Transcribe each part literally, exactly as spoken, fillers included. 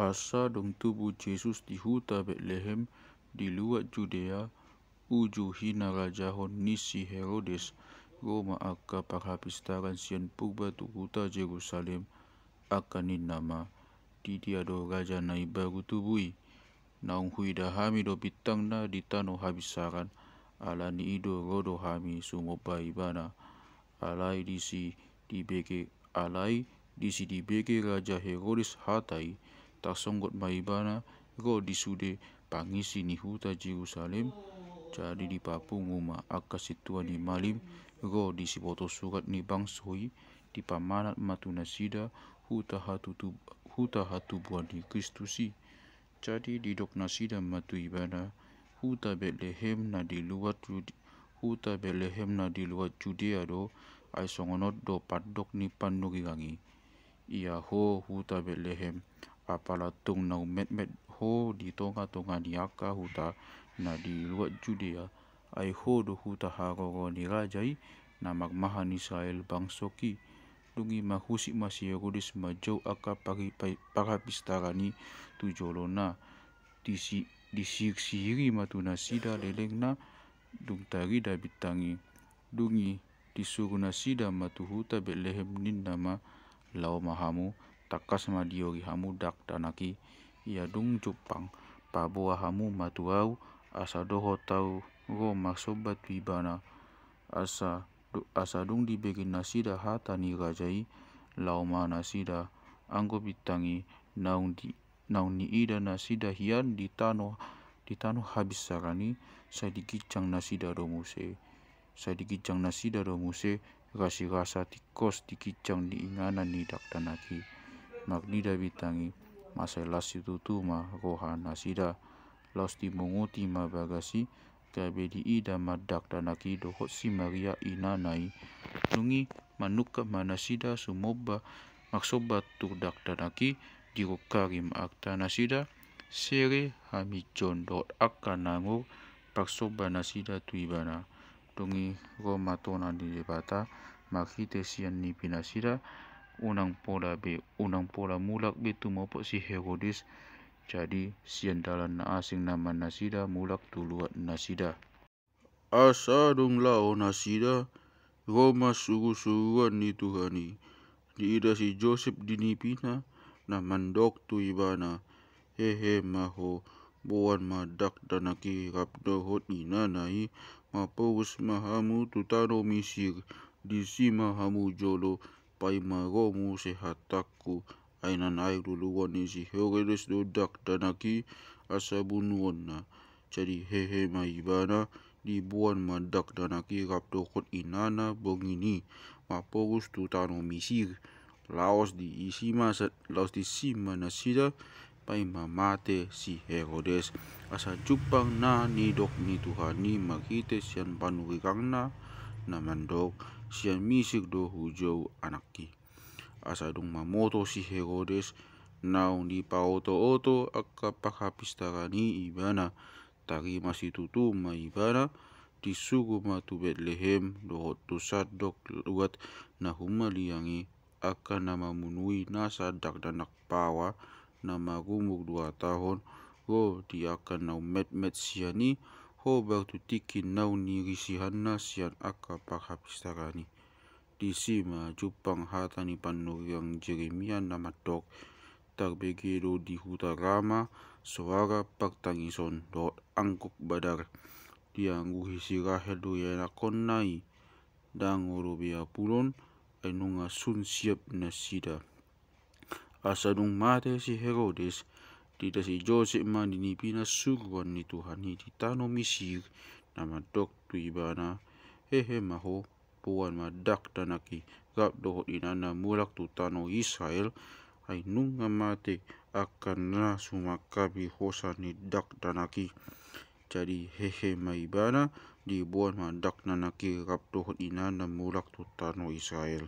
Asa dung tubu Jesus di huta Betlehem di luat Judea, uju hinarajaon ni si Herodes, ro ma angka parhapistaran sian purba tu huta Jerusalem, angka ninna ma: Di dia do raja na imbaru tubu i? Naung huida hami do bintangna di tano habinsaran, ala ni i do ro do hami sumomba ibana. Alai disi dibege, alai disi dibege raja Herodes hata i, tarsonggot ma ibana ro di sude pangisi ni huta Jerusalem. Jadi dipapungu ma angka sintua ni malim ro di siboto surat ni bangso i, dipamanat ma tu nasida huta hatutu-, huta hatubuan ni Kristus i. Jadi didok nasida ma tu ibana: Huta Betlehem na di luat Jud-, huta Betlehem na di luat Judea do, ai songon on do pandok ni panurirang i. Ia ho huta Betlehem, apala tung na ummetmet ho di tongatonga ni angka huta na di luat Judea, ai ho do huta haroro ni raja i, na marmahan Israel bangsok i. Dung i marhusip ma si Herodes manjou angka pari-, pai-, parhapistaran i tu jolona. Disi-, disirsiri ma tu nasida lelengna dung tarida bintang i. Dung i disuru nasida ma tu huta Betlehem, ninna ma: Laho ma hamu, tangkas ma diori hamu dakdanak i. Ia dung jumpang, paboa hamu ma tu ahu, asa dohot ahu ro marsomba tu ibana. Asa du-, asa dung dibege nasida hata ni raja i, laho ma nasida. Anggo bintang i naung di-, naung niida nasida hian di tano, di tano habinsaran i, sai diginjang nasida do muse. Sai diginjang nasida do muse, rasirasa tingkos di ginjang ni inganan ni dakdanak i. Marnida bintang i, mansai las situtu ma roha nasida. Laos dimunguti ma bagas i, gabe diida ma dakdanak i dohot si Maria inana i. Dung i manungkap ma nasida sumomba, marsomba tu dakdanak i, dirungkari ma angka nasida, sere, hamijon dohot angka na angur, parsomba nasida tu ibana. Dung i ro ma tona ni Debata marhite sian nipinasida, unang pola be, unang pola mulak be tumopot si Herodes. Jadi sian dalan na asing nama nasida mulak tu luat nasida. Asa dung laho nasida, ro ma surusuruan ni Tuhan i. Diida si Josep di nipina, na mandok tu ibana: Hehe ma ho, boan ma dakdanak i rap dohot inana i, maporus ma hamu tu tano Misir, disi ma hamu jolo, paima ro muse hatangku. Ai na naeng luluan ni si Herodes do dakdanak i asa bunuonna. Jadi hehe ma ibana, diboan ma dakdanak i rap dohot inana borngin i, maporus tu tano Misir. Laos diisi ma sa-, laos diisi ma nasida, paima mate si Herodes. Asa jumpang na nidok ni Tuhan i marhite sian panurirangna, na mandok: Sian Misir do hujou anakki. Asa dung mamoto si Herodes, naung dipaotooto angka parhapistaran i ibana, tarima situtu ma ibana, disuru ma tu Betlehem dohot tu sandok luat na humaliang i, angka na mamunui nasa dakdanak pawa na marumur dua taon, ro di angka na ummetmet sian i, hombar tu tingki naung nirisihanna sian angka parhapistaran i. Disi ma jumpang hata ni panurirang Jeremia na mandok: Tarbege do di huta Rama soara partangison dohot angkuk badar. Diangguhi si Rahel do ianakhonna i, ndang olo be apulon, ai nunga sun siap nasida. Asa dung mate si Herodes, diida si Josep ma di nipina suruan ni Tuhan i di tano Misir, na mandok tu ibana: Hehe ma ho, boan ma dakdanak i rap dohot inana mulak tu tano Israel, ai nunga mate angka na sumangkapi hosa ni dakdanak i. Jadi hehe ma ibana, diboan ma dakdanak i rap dohot inana mulak tu tano Israel.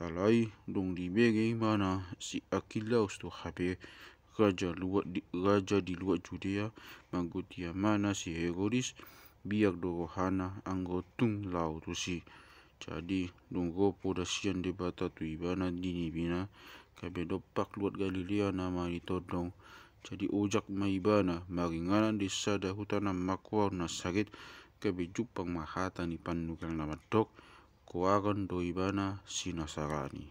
Alai dung dibege ibana si Arkelaus do hape, raja luat di, raja di luat Judea, mangguti amana si Herodes, biar do rohana anggo tung laho tusi. Jadi dung ro poda sian Debata tu ibana di nipina, Gabe dompak luat Galilea na manitondong. Jadi ojak ma ibana maringanan di sada huta na margoar na saget, gabe jumpang ma hata ni panungkil na mandok, goaron do ibana si Nasarani.